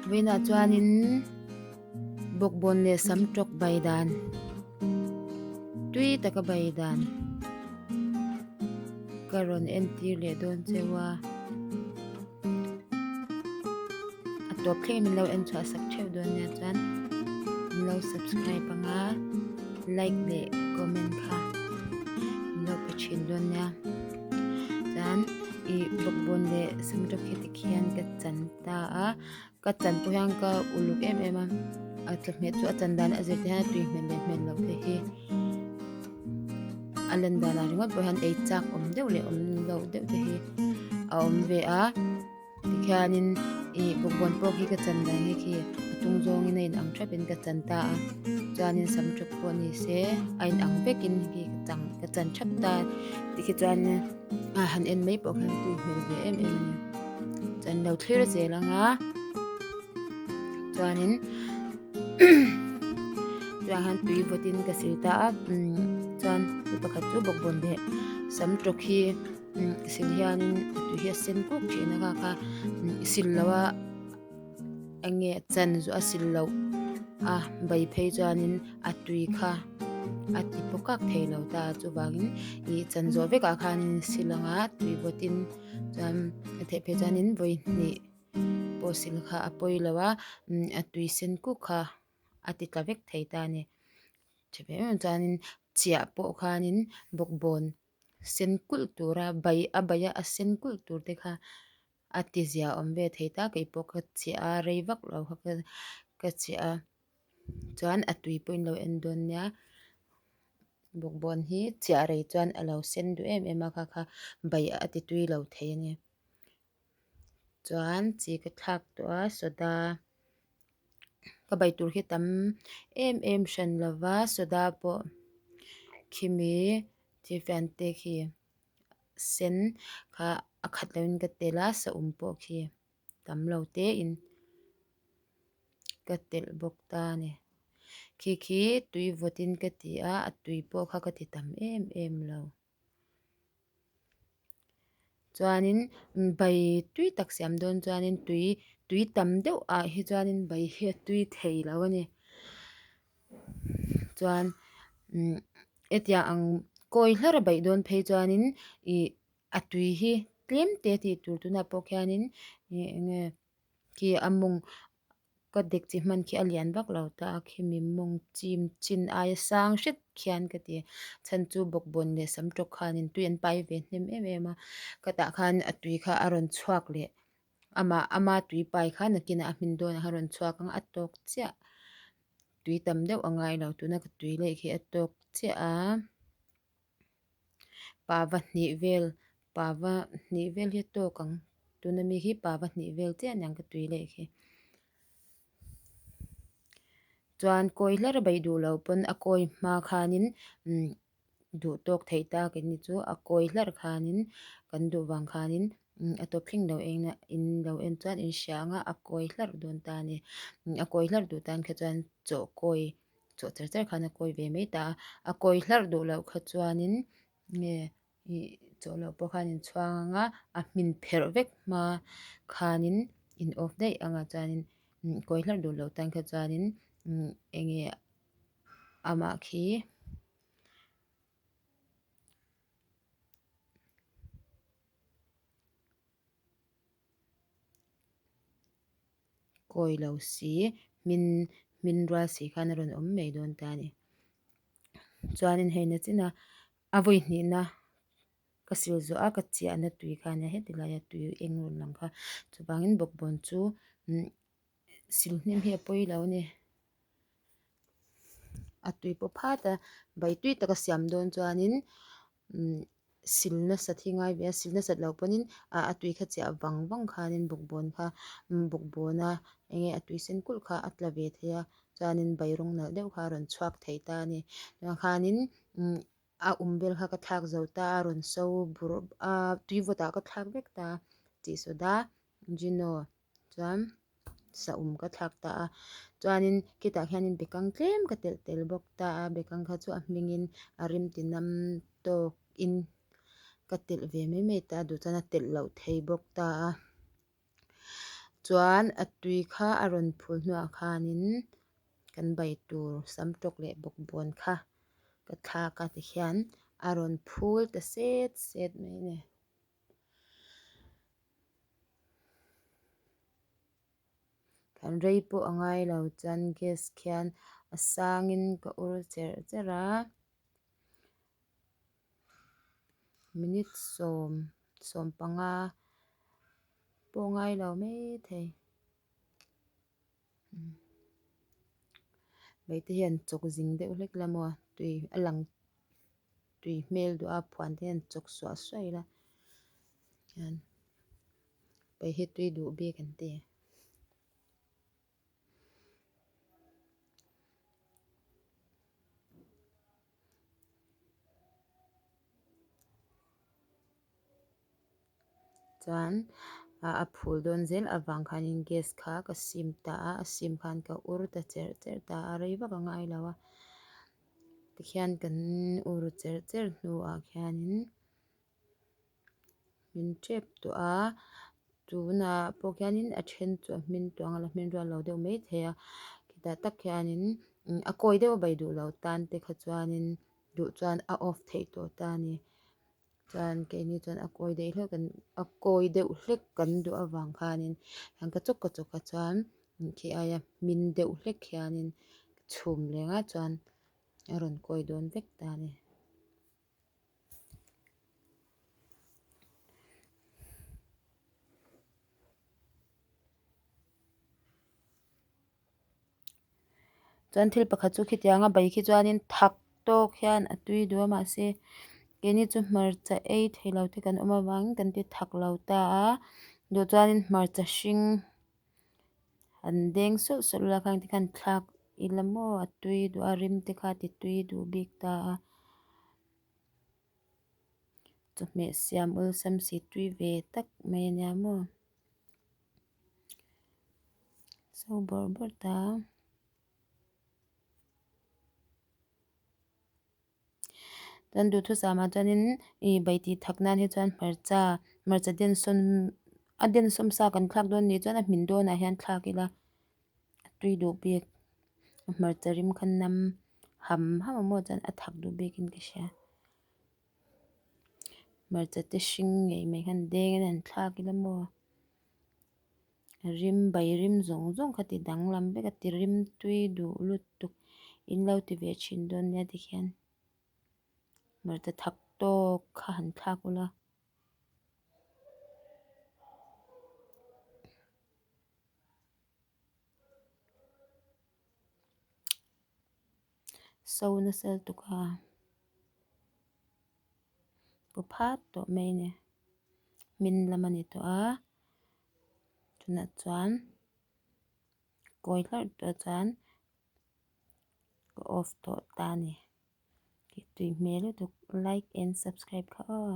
Vawiinah chuanin bawkbawn leh sam tawk bai dan tui taka bai dan ka rawn entir leh dawn cheu a a tawp thleng min lo en chhuah sak theuh dawn nia chuan min lo subscribe anga like leh comment kha min lo pe thin dawn nia chuan ih bawkbawn leh samtawk hi tikhian ka chan ta a ka chan pawh hian ka uluk em em a a chawhmeh chu a chan dan a zir te hian a tui hmel leh hmel loh te hi a lan danah ringawt pawh hian ei chak awm deuh leh awm loh deuh te hi a awm ve a tikhianin ih bawkbawn pawh khi ka chan dan hi khi a tung zawngin a inang thapin ka chan ta a chuanin sam tawp pawh ni se a inang vekin khi ka chang ka chan thap ta tikhi chuan a han en mai pawh khan tui hmel ve em em a ni chuan lo thlir zel ang a chuanin chuan khan tui vawtin ka sil ta a chuan mi pakhat chu bawkbawn leh sam tawk hi sil hianin a tui hi a sen kuk thin a kha kha sil lo a eng nge chan chu a sil loh a bai phei chuanin a tui kha a ti pawh kak thei lo ta chuvangin ih chan zawh vekah khanin sil anga tui vawtin chuan a theih phei chuanin vawi hnih pawh sil kha a pawi lo a a tui sen kuk kha a ti tla vek thei ta a ni chuanin chiah pawh khanin bawkbawn sen kulh tura bai a bai a a sen kulh tur te kha a ti zia awm ve thei ta kei pawh ka chiah a rei vak lo kha ka chiah a chuan a tui pawh in lo en dawn nia bawkbawn hi chiah rei chuan a lo sen duh em em a kha kha bai a ti tui lo thei a ni chuan chi ka thlak tawh a soda ka bai tur hi tam em em hran lova soda pawh khimi thirfian te khi sen kha a khat loin ka telh a saum pawh khi tam lo te in ka telh bawk ta a ni khi khi tui vawt in ka ti a a tui pawh kha ka ti tam em em lo. Chuanin bai tui tak siam dawn chuanin tui tui tam deuh ah hi chuanin bai hi a tui thei lo a ni. Chuan umm hetiang ang kawi hlar a baih dawn phei chuanin ih a tui hi tlem te tih tur tunah pawh khianin ih eng nge khi a mawng Ka dek chi hman khi a lian vak lo ta a khimi mawng chim chin aia sang hret khian ka ti chhan chu bawkbawn leh sam tawk khanin tui an pai ve hnem em em a ka tah khan a tui kha a rawn chhuak leh amah ama tui pai kha nakinah a hmin dawn a rawn chhuak ang a tawk chiah tui tam deuh a ngai lo tuna ka tui leh khi a tawk chiah a. Pava hnih vel pava hnih vel hi a tawk ang tuna mi hi pava hnih vel chiah aniang ka tui leh khi chuan kawi hlar a beih duh loh pawn a kawi hma khanin umm duh tawk theih tak in ni chu a kawi hlar khanin kan duh vang khanin a tawp thleng lo eng a in lo en chuan in hria ang a a kawi hlar dawn ta a ni a kawi hlar duh tan kha chuan chaw kawi. Chawh char char khan a kawi ve mai ta a, a kawi hlarh duh loh kha chuanin nge ih chawh loh pawh khan in chhuang ang a, a hmin pherh vek hma khanin in off daih ang a chuanin kawi hlarh duh loh tan kha chuanin eng nge amah khi. Kawi lo si hmin hmin rual si khan a rawn awm mai dawn ta a ni. Chuanin hei na chin a a vawi hnihna ka sil zawh a ka chiahna tui kha ania heti laia tui eng rawn lang kha chuvangin bawkbawn chu sil hnem hi a pawi lo a ni. A tui pawh phat a bai tui taka siam dawn chuanin sil nasat hi ngai ve a sil nasat loh pawhin ah a tui kha chiah vang vang khanin bawkbawn kha bawkbawn a eng nge a tui sen kulh kha a tla ve thei a chuanin bai rawng nalh deuh kha a rawn chhuak thei ta a ni chuan khanin a um vel kha ka thlak zo ta a rawn so bur a tui vawt ah ka thlak vek ta a tih soda gino chuan saum ka thlak ta a chuanin khitah khianin bekang tlem ka telh tel bawk ta a bekang kha chu a hmingin a rim ti nam tawkin ka telh ve mai mai ta a duh chuan a telh loh thei bawk ta a. Chuan a tui kha a rawn phul hnuah khanin kan bai tur sam tawk leh bawkbawn kha ka thlak a tikhian a rawn phul ta set set mai a ni. Kan rei pawh a ngai lo chuan gas khian a sangin ka ur cherh cherh a. Minute sawm sawm panga pawh ngai lo mai thei. Hmeichhe hian chawk zing deuh hlek la maw tui a lang tui hmel duh a phuan te hian chawk suah suah ila hian hei hi tui duh bik an ti. Chuan a phul dawn zel avang khanin gas kha ka sim ta a, a sim khan ka ur ta cherh cherh ta a, rei vak a ngai lo a. Tikhian kan ur cherh cherh hnuah khianin min tep tawh a, tunah pawh khianin a then chu a hmin tawh ang a la hmin rual lo deuh mai thei a, khitah tak khianin a kawi deuh a bai duh lo tan te kha chuanin duh chuan a off theih tawh ta a ni. Chuan keini chuan a kawi daih hlek a kawi deuh hlek kan duh avang khanin hian ka chawk ka chawk a chuan khi aia hmin deuh hlek hianin ka chhum leng a chuan a rawn kawi dawn vek ta a ni. Chuan thil pakhat chu khitianga bai khi chuanin thak tawk hian a tui duh a mahse keini chu hmarcha ei thei lo te kan awm avangin kan ti thak lo ta a duh chuanin hmarcha hring han deng sawlh sawlh ula khang te khan thlak ila maw a tui duh a rim te kha ti tui duh bik ta a chawhmeh siam awlsam si tui ve tak mai ania maw. So bawrh bawrh ta chuan duhthusam ah chuanin ih bai tih thak nan hi chuan hmarcha hmarcha densawn a densawm sa kan thlak dawn nih chuan a hmin dawnah hian thlak ila a tui duh bik a hmarcha rim kha nam ham ham a maw chuan a thak duh bikin ka hria. Hmarcha te hring ngei mai khan deng in an thlak ila maw rim bai rim zawng zawng kha ti danglam vek a ti rim tui duh lutuk in lo ti ve thin dawn nia tikhian hmarcha thak tawk kha han thlak ula. So nasa lutuk a pu phat tawh mai a ni hmin lam a ni tawh a tunah chuan kawi hlarh tawh chuan ka off tawh ta a ni tui hmel lutuk like and subscribe kha aw.